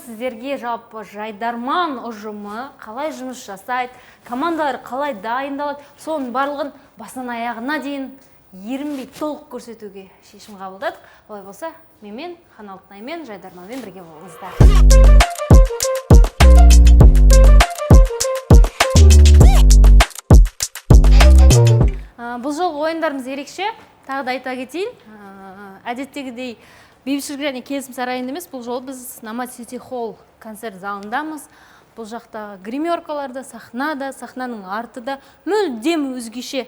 сіздерге жалпы Жайдарман ұжымы қалай жұмыс жасайды, командалар қалай дайындалады, соның барлығын басынан аяғына дейін ерінбей толық көрсетуге шешім қабылдадық. Олай болса, менімен, Хан Алтынаймен, Жайдарманмен бірге болыңыздар. Бұл жолғы ойындарымыз ерекше, тағы да айта кетейін. Әдеттегідей Бейбітшілік және келісім сарайында емес, бұл жолы біз Nomad City Hall концерт залындамыз. Бұл жақтағы гримеркаларда, сахнада, сахнаның арты да мүлдем өзгеше.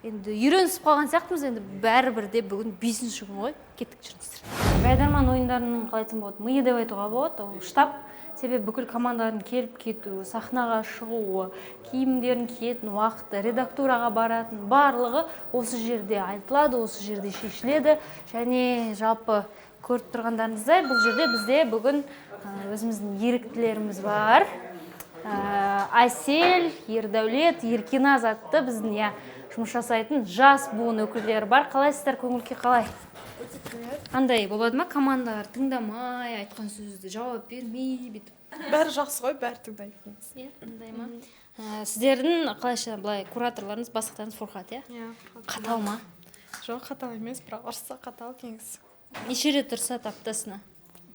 Енді үйренісіп қалған сияқтымыз, енді бәрібір де бүгін 5-ші күн ғой. Кеттік, жүріңіздер. Жайдарман ойындарының, қалай айтсам болады, миы деп айтуға болады, ол штаб. Себебі бүкіл командалардың келіп кетуі, сахнаға шығуы, киімдерін киетін уақыты, редактураға баратын барлығы осы жерде айтылады, осы жерде шешіледі. Және жалпы көріп тұрғандарыңыздай, бұл жерде бізде бүгін өзіміздің еріктілеріміз бар. Әсел, Ердәулет, Еркиназ атты біздің, иә, жұмыс жасайтын жас буын өкілдері бар. Қалайсыздар, көңіл күй қалай? Андай болады ма, командалар тыңдамай, айтқан сөзді жауап бермей бүйтіп? Бәрі жақсы ғой, бәрі тыңдайды негізі. Иә, тыңдай ма? Сіздердің қалайша былай кураторларыңыз, бастықтарыңыз Фурхат, иә? Иә. Қатал ма? Жоқ, қатал емес, бірақ ұрысса қатал кеңес. Неше рет ұрысады аптасына?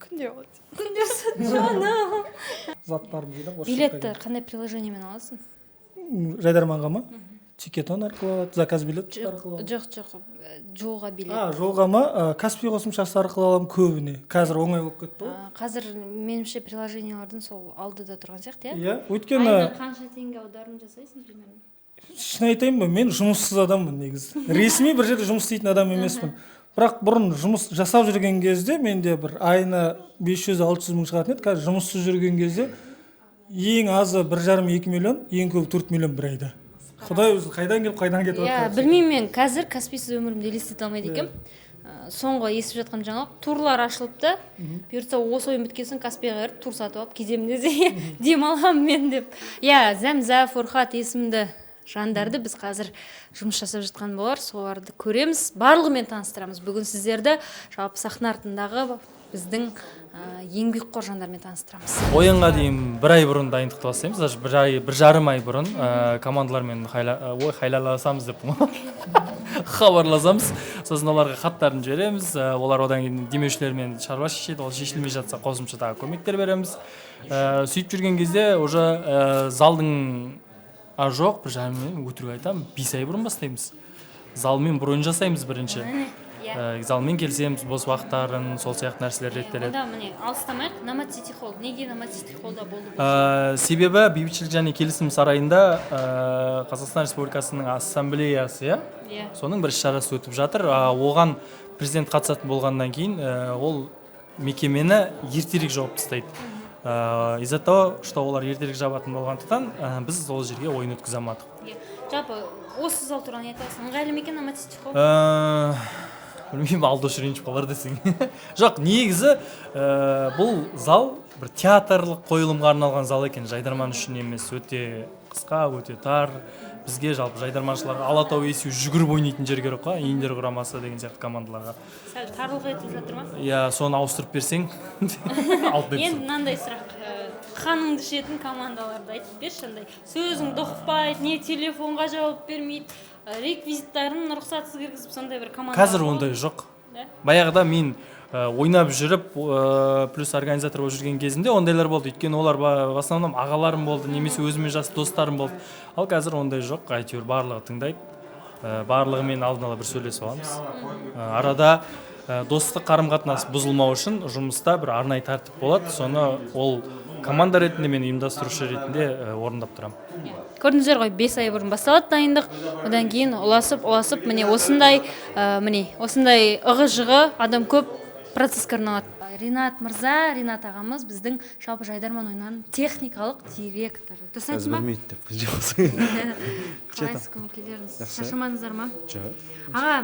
Күнде болады. Күнде ұрысады, жаным. Заттарын жинап, осы Билетті жаққа қандай приложениемен аласың? келген. Жайдарманға ма? Тикетон арқылы алады, заказ билет арқылы алады. Жоқ, жоқ, жолға билет. Жолға ма? Каспи қосымшасы арқылы аламын көбіне. Қазір оңай болып кетті ғой. Қазір меніңше приложениялардың сол алдыда тұрған сияқты, иә? Иә, өйткені Айына қанша теңге аударым жасайсың примерно? Шын айтайын ба, мен жұмыссыз адаммын негізі. Ресми бір жерде жұмыс істейтін адам емеспін. Бірақ бұрын жұмыс жасап жүрген кезде менде бір айына 500-600 мың шығатын еді. Қазір жұмыссыз жүрген кезде ең азы 1,5-2 миллион, ең көбі 4 миллион бір айда. Құдай өзі қайдан келіп, қайдан кетіп Иә, жатқанын. білмеймін, мен қазір Каспийсіз өмірімді елестете алмайды екенмін. Соңғы естіп жатқан жаңалық, турлар ашылыпты. Бұйыртса, осы ойын біткен соң Каспийға кіріп тур сатып алып кетемін десе, демаламын мен деп. Иә, Зәмзә, Фурхат есімді жандарды біз қазір жұмыс жасап жатқан болар, соларды көреміз, барлығымен таныстырамыз. Бүгін сіздерді жалпы сахна артындағы біздің еңбекқор жандармен таныстырамыз. Ойынға дейін бір ай бұрын дайындықты бастаймыз, даже бір ай, 1,5 ай бұрын командалармен ой, хайлаласамыз деп хабарласамыз. Сосын оларға хаттарын жібереміз, олар одан кейін демеушілермен шаруа шешеді, ол шешілмей жатса қосымша тағы көмектер береміз. Сөйтіп жүрген кезде уже залдың, а жоқ, 1,5, өтірік айтамын, 5 ай бұрын бастаймыз. Залмен бронь жасаймыз бірінші. Залмен келісеміз, бос уақыттарын, сол сияқты нәрселер реттеледі. Онда міне алыстамайық, Nomad City Hall. Неге Nomad City Hallда болды бұл? Себебі Бейбітшілік және келісім сарайында Қазақстан Республикасының ассамблеясы, иә? Иә. Соның бір іс-шарасы өтіп жатыр. Оған президент қатысатын болғаннан кейін ол мекемені ертерек жауып тастайды. Из-за того, что олар ертерек жабатын болғандықтан, біз ол жерге ойын өткізе алмадық. Иә. Жалпы осы зал туралы не айтасың? Ыңғайлы ма екен Nomad City Hall? Білмеймін, алдош ренжіп қалар десең. Жоқ, негізі бұл зал бір театрлық қойылымға арналған зал екен, жайдарман үшін емес, өте қысқа, өте тар. Бізге жалпы жайдарманшыларға Алатау есу жүгіріп ойнайтын жер керек қой, Индер құрамасы деген сияқты командаларға. Сәл тарлық етіп жатыр ма? Иә, соны ауыстырып берсең, алып берсең. Енді мынандай сұрақ, қаныңды ішетін командаларды айтып берші, андай сөзіңді ұқпайды, не телефонға жауап бермейді, реквизиттарын рұқсатсыз кіргізіп, сондай бір команда. Қазір ондай жоқ. Да? Баяғыда мен ойнап жүріп, плюс организатор болып жүрген кезімде ондайлар болды. Өйткені олар в основном ағаларым болды, немесе өзіме жас достарым болды. Ал қазір ондай жоқ, әйтеуір барлығы тыңдайды. Барлығымен алдын ала бір сөйлесіп аламыз. Арада достық қарым-қатынас бұзылмау үшін жұмыста бір арнайы тәртіп болады. Соны ол команда ретінде, мен ұйымдастырушы ретінде орындап тұрамын. Иә. Көрдіңіздер ғой, 5 ай бұрын басталады дайындық, одан кейін ұласып, ұласып, міне осындай, міне осындай ығы-жығы, адам көп процесске арналады. Ринат мырза, Ринат ағамыз біздің жалпы Жайдарман ойынының техникалық директоры. Дұрыс айттым ба? Білмейді деп жоқсың. Қалайсыз, көңіл күйлеріңіз? Жақсы. Шаршамадыңыздар ма? Жоқ. Аға,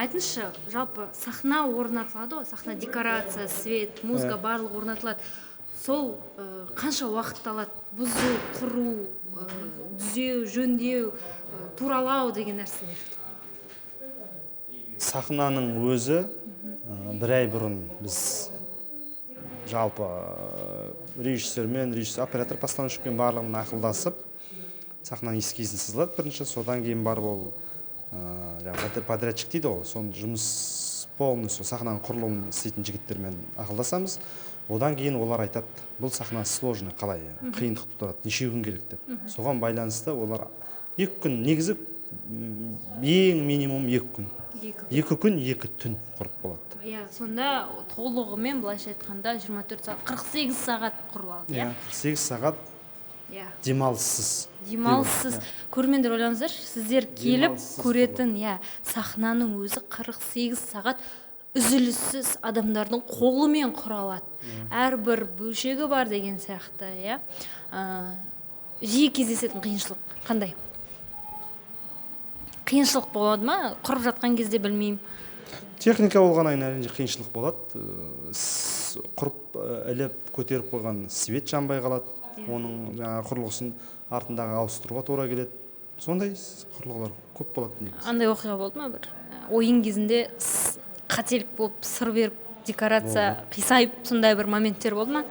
айтыңызшы, жалпы сахна орнатылады ғой, сахна декорация, свет, музыка барлығы орнатылады. Сол қанша уақыт алады? Бұзу, құру, түзеу, жөндеу, туралау деген нәрселер. Сахнаның өзі бір ай бұрын біз Жалпы режиссермен, режиссер, оператор, постановщикпен, барлығымен ақылдасып, сахнаның эскизін сызылады бірінші. Содан кейін барып ол жаңағы подрядчик дейді ғой, соның жұмыс полностью сахнаның құрылымын істейтін жігіттермен ақылдасамыз. Одан кейін олар айтады, бұл сахна сложный, қалай қиындық тудырады, неше күн керек деп. Соған байланысты олар 2 күн, негізі ең минимум 2 күн. 2 күн. 2 күн 2 түн құрып болады. Иә, сонда толығымен, былайша айтқанда, 24 сағат, 48 сағат құрылады, иә? Иә, 48 сағат. Демалыссыз. Демалыссыз. Көрермендер, ойлаңыздаршы, сіздер келіп Демалыссыз. көретін, иә, сахнаның өзі 48 сағат үзіліссіз адамдардың қолымен құралады, әрбір бөлшегі бар деген сияқты, иә. Жиі кездесетін қиыншылық қандай? Қиыншылық болады ма құрып жатқан кезде, білмеймін? Техника болғаннан кейін, әрине, қиыншылық болады. Құрып, іліп, көтеріп қойған свет жанбай қалады. Оның жаңағы құрылғысын артындағы ауыстыруға тура келеді. Сондай құрылғылар көп болады негізі. Андай оқиға болды ма, бір ойын кезінде қателік болып, сыр беріп, декорация қисайып, сондай бір моменттер болды ма?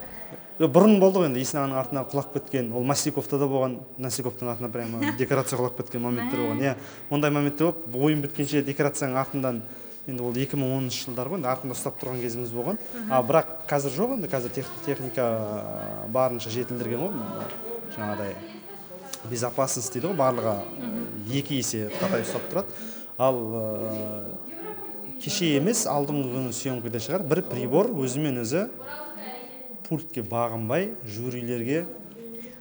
Жоқ, бұрын болды ғой енді, Есен ағаның артына құлап кеткен. Ол Масляковта да болған, Масляковтың артына прямо декорация құлап кеткен моменттер болған, иә. Ондай моменттер болып, ойын біткенше декорацияның артынан, енді ол 2010 жылдар ғой енді, артында ұстап тұрған кезіміз болған. А бірақ қазір жоқ енді, қазір техника барынша жетілдірген ғой, жаңағыдай безопасность дейді ғой, барлығы екі есе қатай ұстап тұрады. Ал кеше емес, алдыңғы күні съемкада шығар, бір прибор өзімен өзі пультке бағынбай, жюрилерге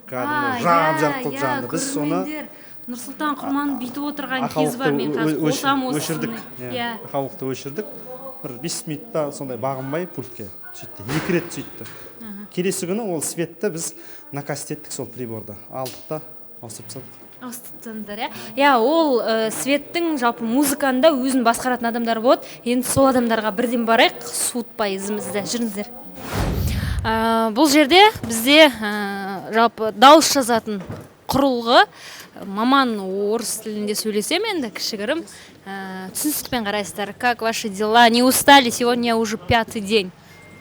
кәдімгі жап жарық қылып жанды. Біз соны Көрермендер, Нұрсұлтан Құрманов бүйтіп отырған кез бар, мен қазір қосамын осы өшірдік. Иә. Ақаулықты өшірдік. Бір 5 минутта сондай бағынбай пультке сөйтті, екі рет сөйтті. Келесі күні ол светті біз наказ еттік, сол приборды алдық та, ауыстырып тастадық. Ауыстырып тастадыңыздар, иә. Ол светтің, жалпы музыканы да өзін басқаратын адамдар болады. Енді сол адамдарға бірден барайық, суытпай ізімізді. Жүріңіздер. Бұл жерде бізде жалпы дауыс жазатын құрылғы. Маман орыс тілінде сөйлесем, енді кішігірім түсіністікпен қарайсыздар. Как ваши дела? Не устали? Сегодня уже пятый день.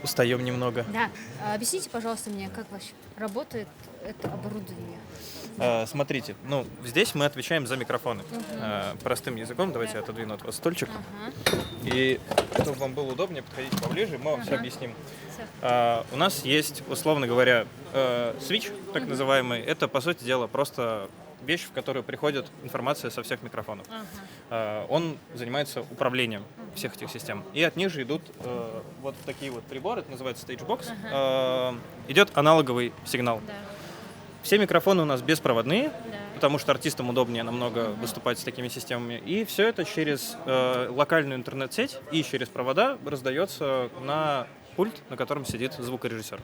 Устаем немного. Да. Объясните, пожалуйста, мне, как вообще работает это оборудование? Смотрите, ну, здесь мы отвечаем за микрофоны. Простым языком, давайте я отодвину от вас стульчик. И чтобы вам было удобнее, подходите поближе, мы вам все объясним. Всё. У нас есть, условно говоря, switch, так называемый. Это, по сути дела, просто вещь, в которую приходит информация со всех микрофонов. Он занимается управлением всех этих систем. И от них же идут вот такие вот приборы, это называется stage box. Идет аналоговый сигнал. Все микрофоны у нас беспроводные, потому что артистам удобнее намного выступать с такими системами. И все это через локальную интернет-сеть и через провода раздается на пульт, на котором сидит звукорежиссер.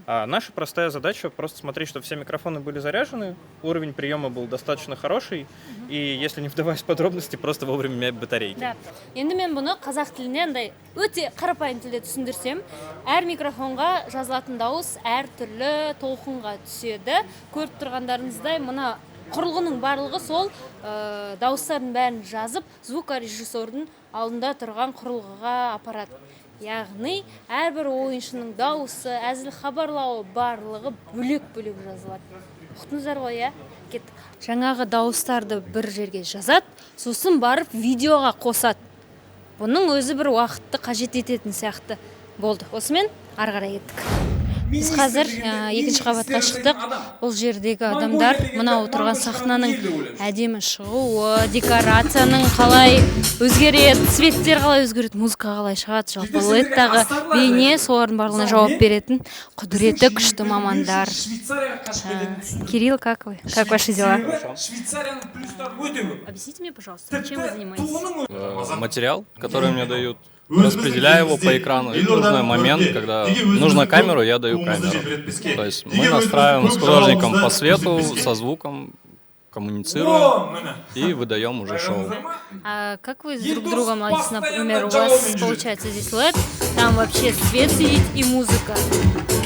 А наша простая задача просто смотреть, чтобы все микрофоны были заряжены, уровень приема был достаточно хороший, и, если не вдаваясь в подробности, просто вовремя менять батарейки. Да. Енді мен бұны қазақ тіліне андай өте қарапайым тілде түсіндірсем, әр микрофонға жазылатын дауыс әртүрлі толқынға түседі. Көріп тұрғандарыңыздай, мына құрылғының барлығы сол дауыстардың бәрін жазып, звукорежиссердің алдында тұрған құрылғыға апарады. Яғни әрбір ойыншының дауысы, әзіл хабарлауы, барлығы бөлек бөлек жазылады. Ұқтыңыздар ғой, иә? Кеттік. Жаңағы дауыстарды бір жерге жазады, сосын барып видеоға қосады. Бұның өзі бір уақытты қажет ететін сияқты болды. Осымен ары қарай кеттік. Біз қазір екінші қабатқа шықтық. Бұл жердегі адамдар мынау тұрған сахнаның әдемі шығуы, декорацияның қалай өзгереді, цветтер қалай өзгереді, музыка қалай шығады, жалпы ледтағы бейне, солардың барлығына жауап беретін құдіреті күшті мамандар. Кирилл, как вы? Как ваши дела? Швейцарияның плюстары өте көп. Объясните мне, пожалуйста, чем вы занимаетесь? Материал, который мне дают, распределяю его по экрану. И в нужный момент, когда нужна камеру, я даю камеру. То есть мы настраиваем с художником по свету, со звуком, коммуницируем и выдаем уже шоу. А как вы с друг другом ладите? Например, у вас получается здесь LED, там вообще свет сидит и музыка.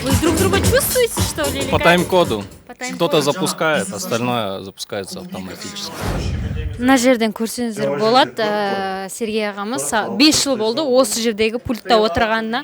Вы друг друга чувствуете, что ли, или По как? тайм-коду. По тайм-коду. Кто-то запускает, остальное запускается автоматически. Мына жерден көрсеңіздер болады, Сергей ағамыз 5 жыл болды осы жердегі пультта отырғанына.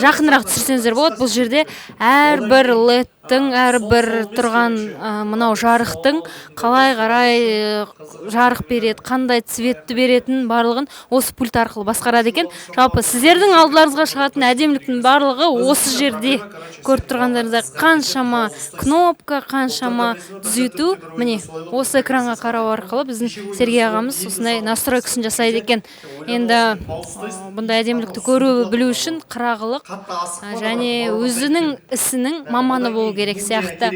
Жақынырақ түсірсеңіздер болады. Бұл жерде әрбір ледтің, әрбір тұрған мынау жарықтың қалай қарай жарық береді, қандай цветті беретінін барлығын осы пульт арқылы басқарады екен. Жалпы сіздердің алдыларыңызға шығатын әдеміліктің барлығы осы жерде. Көріп тұрғандарыңыздай, қаншама кнопка, қаншама түзету. Міне, осы экранға қарау арқылы біздің Сергей ағамыз осындай настройкасын жасайды екен. Енді бұндай әдемілікті көру білу үшін қырағылық және өзінің ісінің маманы болу керек сияқты.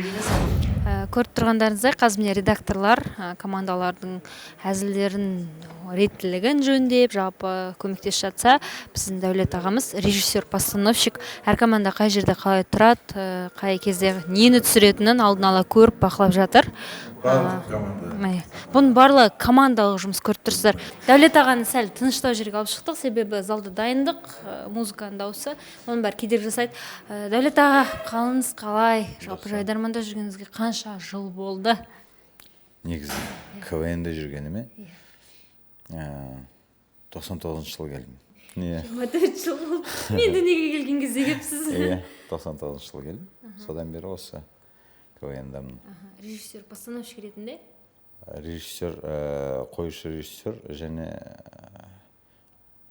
Көріп тұрғандарыңыздай, қазір міне редакторлар командалардың әзілдерін, реттілігін жөндеп, жалпы көмектесіп жатса, біздің Дәулет ағамыз режиссер постановщик әр команда қай жерде қалай тұрады, қай кезде нені түсіретінін алдын ала көріп, бақылап жатыр. Міне, бұның барлығы командалық жұмыс, көріп тұрсыздар. Дәулет ағаны сәл тыныштау жерге алып шықтық, себебі залда дайындық, музыканың дауысы, оның бәрі кедергі жасайды. Дәулет аға, қалыңыз қалай? Жалпы «Жайдарманда» жүргеніңізге қанша жыл болды? Негізі КВН-де жүргеніме 99-жылы келдім, иә. 24 жыл болды. Мен дүниеге келген кезде келіпсіз. Иә, 99-жылы келдім, содан бері осы КВН-дамын. Режиссер постановщик ретінде? Режиссер, қоюшы режиссер және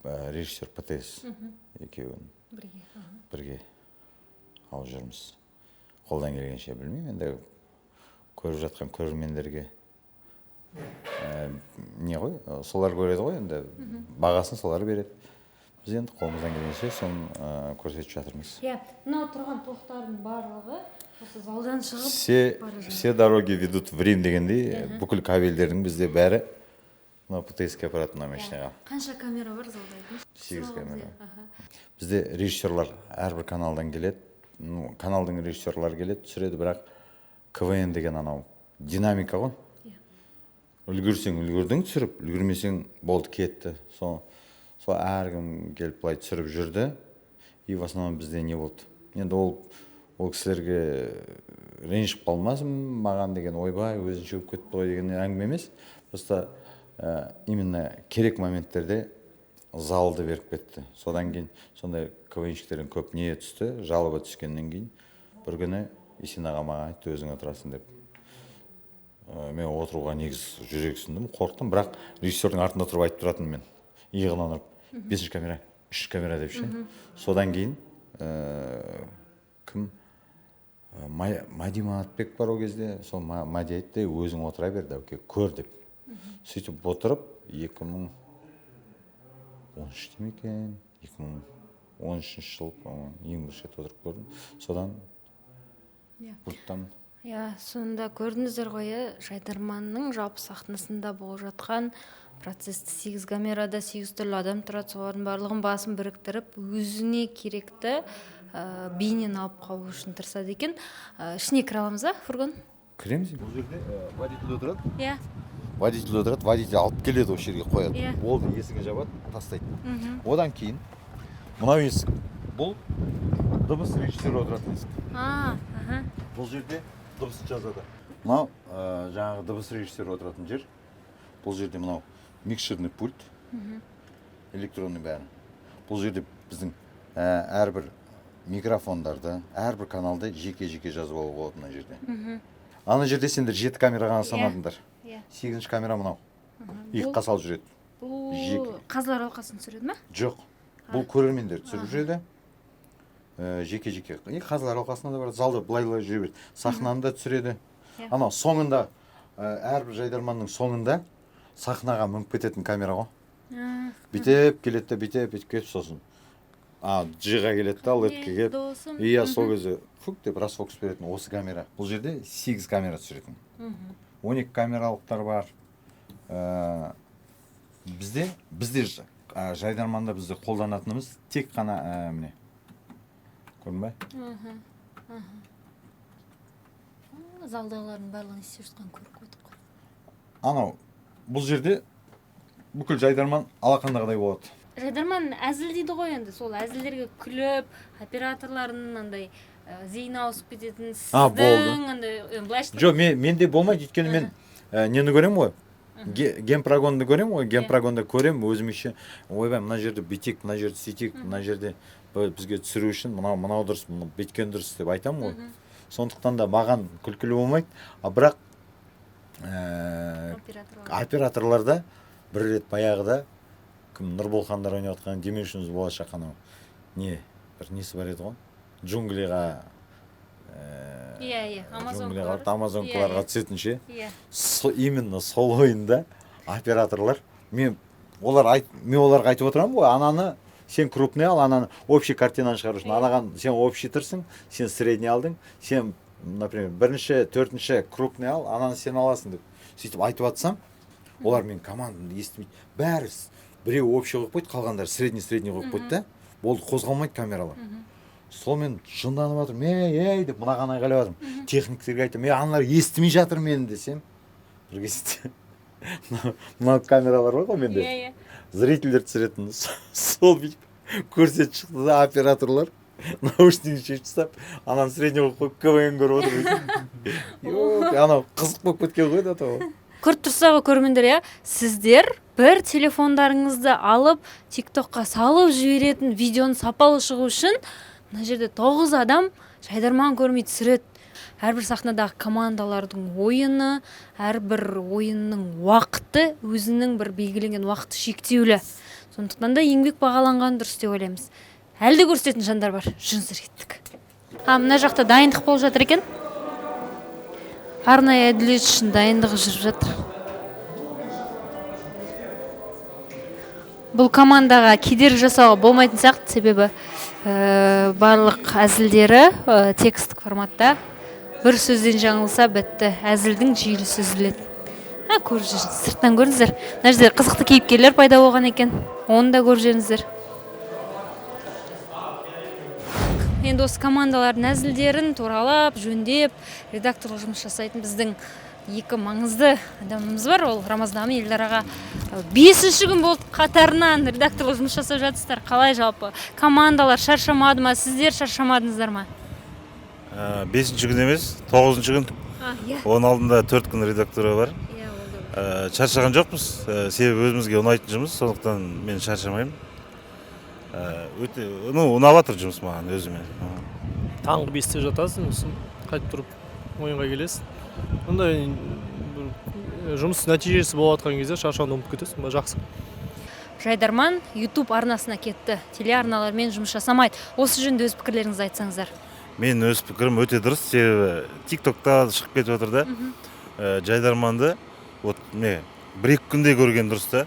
режиссер ПТС, екеуін бірге. Бірге алып жүрміз қолдан келгенше. Білмеймін, енді көріп жатқан көрермендерге не ғой, солар көреді ғой енді, бағасын солар береді. Біз енді қолымыздан келгенше соны көрсетіп жатырмыз. Иә, мынау тұрған тоқтардың барлығы осы залдан шығып Все бара жатыр. Все дороги ведут в Рим дегендей, бүкіл кабельдердің бізде бәрі мына ПТС-ке апарады, мына машинаға. Қанша камера бар залда, айтыңызшы? Сегіз Түсіріп камера. аламыз, иә. Бізде режиссерлар әрбір каналдан келеді, ну, каналдың режиссерлары келеді, түсіреді. Бірақ КВН деген анау динамика ғой. Үлгерсең, үлгердің түсіріп, үлгермесең, болды, кетті. Сол әркім келіп былай түсіріп жүрді. И в основном бізде не болды енді, ол кісілерге ренжіп қалмасын маған деген, ойбай, өзінше болып кетті ғой деген әңгіме емес. Просто именно керек моменттерде залды беріп кетті. Содан кейін сондай КВНщиктерден көп не түсті, жалоба түскеннен кейін бір күні Есен аға маған айтты: «Өзің отырасың», – деп. Мен отыруға негізі жүрексіндім, қорықтым, бірақ режиссердің артында тұрып айтып тұратынмын мен иығынан ұрып: «Бесінші камера, үшінші камера», – деп ше. Содан кейін кім, Мади Манатбек бар ол кезде, сол Мади айтты: «Өзің отыра бер, Дәуке, көр», – деп. Сөйтіп отырып, 2013-те ме екен, 2013 жылы, по-моему, ең бірінші рет отырып көрдім. Содан пульттан. Иә, сонда көрдіңіздер ғой, иә, «Жайдарманның» жалпы сахнасында болып жатқан процессті. Сегіз камерада сегіз түрлі адам тұрады, солардың барлығын басын біріктіріп, өзіне керекті бейнені алып қалу үшін тырысады екен. Ішіне кіре аламыз ба, фургон? Кіреміз. Бұл жерде водитель отырады. Водитель отырады, водитель алып келеді, осы жерге қояды. Болды, есігін жабады, тастайды. Одан кейін мынау есік, бұл дыбыс режиссері отыратын есік. А, аха. Бұл жерде дыбыс жазады. Мынау жаңағы дыбыс режиссері отыратын жер. Бұл жерде мынау микшерный пульт, электронный бәрі. Бұл жерде біздің әрбір микрофондарды, әрбір каналды жеке жеке жазып алуға болады мына жерде. Ана жерде сендер жеті камера ғана санадыңдар. Сегізінші камера мынау, иыққа салып жүреді. Бұл Жеке. қазылар алқасын түсіреді ма? Жоқ, бұл көрермендер түсіріп жүреді. Жеке жеке и қазылар алқасына да барады, залда былай былай жүре береді, сахнаны да түсіреді. Анау соңында, әрбір «Жайдарманның» соңында сахнаға мініп кететін камера ғой. Бүйтіп келеді де, бүйтіп бүйтіп келіп, сосын а G-ға келеді да, ледке келіп, Досым. Иә, сол кезде фук деп расфокус беретін осы камера. Бұл жерде сегіз камера түсіретін, 12 камералықтар бар. Бізде «Жайдарманда» бізде қолданатынымыз тек қана міне, көрдің ба? Залдағылардың барлығын не істеп жатқанын көріп қойдық қой. Анау бұл жерде бүкіл «Жайдарман» алақандағыдай болады. «Жайдарман» әзіл дейді ғой енді, сол әзілдерге күліп, операторлардың андай зейіні ауысып кететін, А, болды. сіздің андай, былайша. Жоқ, мен, менде болмайды, өйткені мен нені көремін ғой. Гемпрогонды көремін ғой, гемпрогонда көремін өзімше, ойбай, мына жерде бүйтейік, мына жерде сөйтейік, мына жерде бізге түсіру үшін мынау мынау дұрыс, бүйткен дұрыс деп айтамын ғой. Сондықтан да маған күлкілі болмайды. А бірақ операторларда бір рет баяғыда кім, Нұрболхандар ойнап жатқан демеушіміз болашақ, анау не бір несі бар еді ғой, джунглиға, Иә, иә, джунглиға, амазонкаларға түсетін ше. Именно сол ойында операторлар, мен олар айт, мен оларға айтып отырамын ғой, ананы сен крупный ал, ананы общий картинаны шығару үшін, анаған сен общий тұрсың, сен средний алдың, сен, например, бірінші, төртінші крупный ал, ананы сен аласың деп сөйтіп айтып жатсам, олар менің командамды естімейді. Бәрі біреу общий қойып қойды, қалғандары средний, средний қойып қойды да, болды, қозғалмайды камералар. Сонымен жынданып жатырмын, ей, ей деп мынаған айғайлап жатырмын, техниктерге айтамын, ей, аналар естімей жатыр мені десем, бір кезде мына камералар бар ғой менде, иә, иә, зрительдер түсіретін, сол бүйтіп көрсетіп шықты да, операторлар наушнигін шешіп тастап, ананы средний қойып қойып, КВН көріп отыр. Анау қызық болып кеткен ғой да. Көріп тұрсыздар ғой, көрермендер, иә, сіздер бір телефондарыңызды алып тиктокқа салып жіберетін видеоның сапалы шығу үшін мына жерде 9 адам жайдарман көрмей түсіреді. Әрбір сахнадағы командалардың ойыны, әрбір ойынның уақыты өзінің бір белгіленген уақыты шектеулі. Сондықтан да еңбек бағаланған дұрыс деп ойлаймыз. Әлі де көрсететін жандар бар. Жүріңіздер, кеттік. А мына жақта дайындық болып жатыр екен. Арнайы әділет үшін дайындығы жүріп жатыр. Бұл командаға кедергі жасауға болмайтын сияқты, себебі барлық әзілдері тексттік форматта. Бір сөзден жаңылса бітті, әзілдің желісі үзіледі. Көріп жүрсіз, сырттан көрдіңіздер. Мына жерде қызықты кейіпкерлер пайда болған екен, оны да көріп жүріңіздер. Енді осы командалардың әзілдерін туралап, жөндеп, редакторлық жұмыс жасайтын біздің екі маңызды адамымыз бар. Ол Рамазан мен Елдар аға. 5-ші күн болды қатарынан редакторлық жұмыс жасап жатырсыздар. Қалай жалпы? Командалар шаршамады ма? Сіздер шаршамадыңыздар ма? 5-ші күн емес, 9-шы күн. Оның алдында 4 күн редактора бар. Шаршаған жоқпыз, себебі өзімізге ұнайтын жұмыс, сондықтан мен шаршамаймын. Өте, ну, ұнап жатыр жұмыс маған өзіме. Таңғы 5-те жатасың, сосын қайтып тұрып ойынға келесің. Ондай жұмыс нәтижесі болып жатқан кезде шаршауды ұмытып кетесің, жақсы. Жайдарман YouTube арнасына кетті, телеарналармен жұмыс жасамайды. Осы жөнінде өз пікірлеріңізді айтсаңыздар. Мен өз пікірім өте дұрыс, себебі TikTokта шығып кетіп жатыр да. Жайдарманды вот не бір-екі күнде көрген дұрыс та.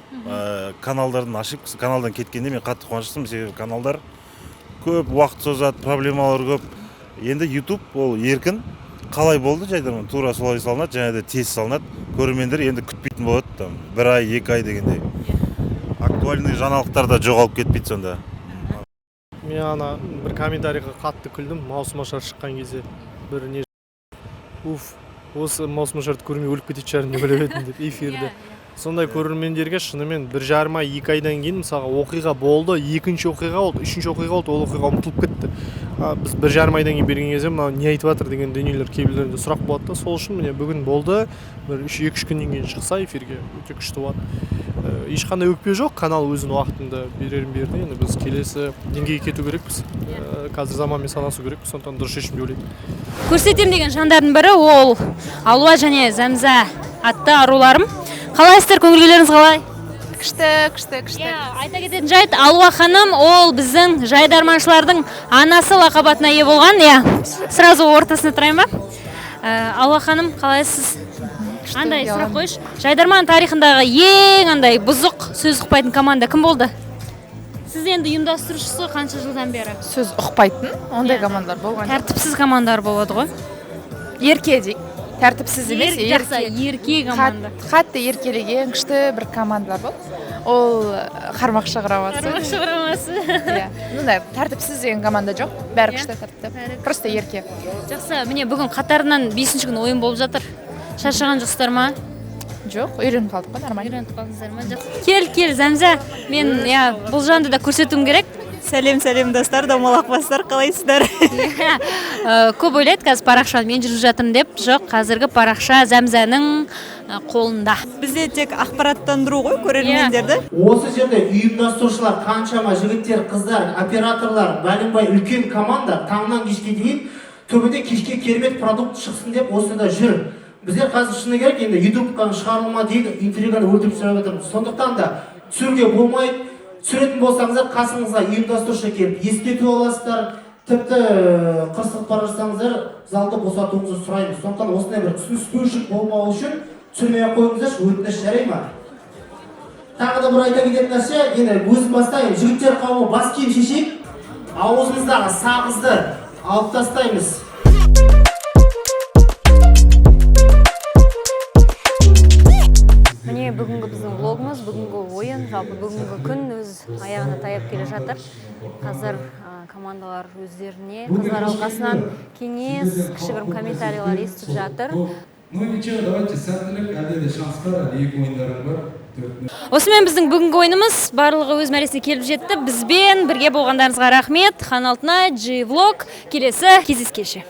Каналдардың ошибкасы, каналдан кеткенде мен қатты қуаныштымын, себебі каналдар көп уақыт созады, проблемалар көп. Енді YouTube ол еркін, қалай болды жайдарман тура солай салынады, және де тез салынады. Көрермендер енді күтпейтін болады, там бір ай, 2 ай дегендей. Актуальный жаңалықтар да жоғалып кетпейді сонда. Мен ана бір комментарийға қатты күлдім, маусымашар шыққан кезде бір не, уф, осы маусымашарды көрмей өліп кететін шығармын деп ойлап едім деп эфирде. Сондай көрермендерге шынымен 1,5 ай, 2 айдан кейін мысалға оқиға болды, екінші оқиға болды, үшінші оқиға болды, ол оқиға ұмытылып кетті. Біз 1,5 айдан кейін берген кезде мынау не айтып жатыр деген дүниелер кейбіреулерінде сұрақ болады да. Сол үшін міне бүгін болды, бір 2-3 күннен кейін шықса эфирге өте күшті болады. Ешқандай өкпе жоқ, канал өзінің уақытында берерін берді. Енді біз келесі деңгейге кету керекпіз. Қазір заманмен санасу керекпіз, сондықтан дұрыс шешім деп ойлаймын. Көрсетемін деген жандардың бірі ол Алуа және Зәмзә атты аруларым. Қалайсыздар, көңіл күйлеріңіз қалай? Күшті, күшті, күшті. Айта кететін жайт, Алуа ханым ол біздің жайдарманшылардың анасы лақап атына ие болған. Иә, сразу ортасына тұрайын ба? Алуа ханым, қалайсыз? Андай сұрақ қойшы. Жайдарман тарихындағы ең андай бұзық сөз ұқпайтын команда кім болды? Сіз енді ұйымдастырушысы қанша жылдан бері? Сөз ұқпайтын ондай командалар болған. Тәртіпсіз командалар болады ғой. Ерке дейік. Тәртіпсіз емес, ерке. Ерке команда. Қатты еркелеген күшті бір командалар болды. Ол қармақшы құрамасы. Қармақшы құрамасы. Иә. Мындай тәртіпсіз деген команда жоқ. Бәрі күшті тәртіпті. Просто ерке. Жақсы, міне бүгін қатарынан 5-ші күн ойын болып жатыр. Шаршаған жоқсыздар ма? Жоқ, үйреніп қалдық қой, нормально. Үйреніп қалдыңыздар ма? Жақсы. Кел, кел, Зәмзә. Мен, иә, бұл жанды да көрсетуім керек. Сәлем, сәлем, достар, домалақ бастар, қалайсыздар? Көп ойлайды қазір парақшаны мен жүргізіп жатырмын деп. Жоқ, қазіргі парақша Зәмзәнің қолында. Бізде тек ақпараттандыру ғой көрермендерді. Осы жерде ұйымдастырушылар қаншама, жігіттер, қыздар, операторлар, бәленбай үлкен команда таңнан кешке дейін, түбінде кешке керемет продукт шықсын деп осында жүр. Біздер қазір, шыны керек, енді ютубқа шығарылма дейін интриганы өлтіріп тастап жатырмыз. Сондықтан да түсіруге болмайды. Түсіретін болсаңыздар, қасыңызға ұйымдастырушы келіп ескерту аласыздар. Тіпті қырсығып бара жатсаңыздар, залды босатуыңызды сұраймыз. Сондықтан осындай бір түсініспеушілік болмау үшін түсірмей ақ қойыңыздаршы, өтініш, жарай ма? Тағы да бір айта кететін нәрсе, енді өзім бастайын. Жігіттер қауымы, бас киім шешейік, аузымыздағы сағызды алып тастаймыз. Міне, бүгінгі біздің влогымыз, бүгінгі ойын, жалпы бүгінгі күн өз аяғына таяп келе жатыр. Қазір командалар өздеріне қазылар алқасынан кеңес, кішігірім комментарийлер естіп жатыр. Ну ничего, давайте, сәттілік, әлде де шанс бар, әлі екі ойындарың бар. 4. Осымен біздің бүгінгі ойынымыз барлығы өз мәресіне келіп жетті. Бізбен бірге болғандарыңызға рахмет. Хан Алтынай, G Vlog. Келесі кездескенше.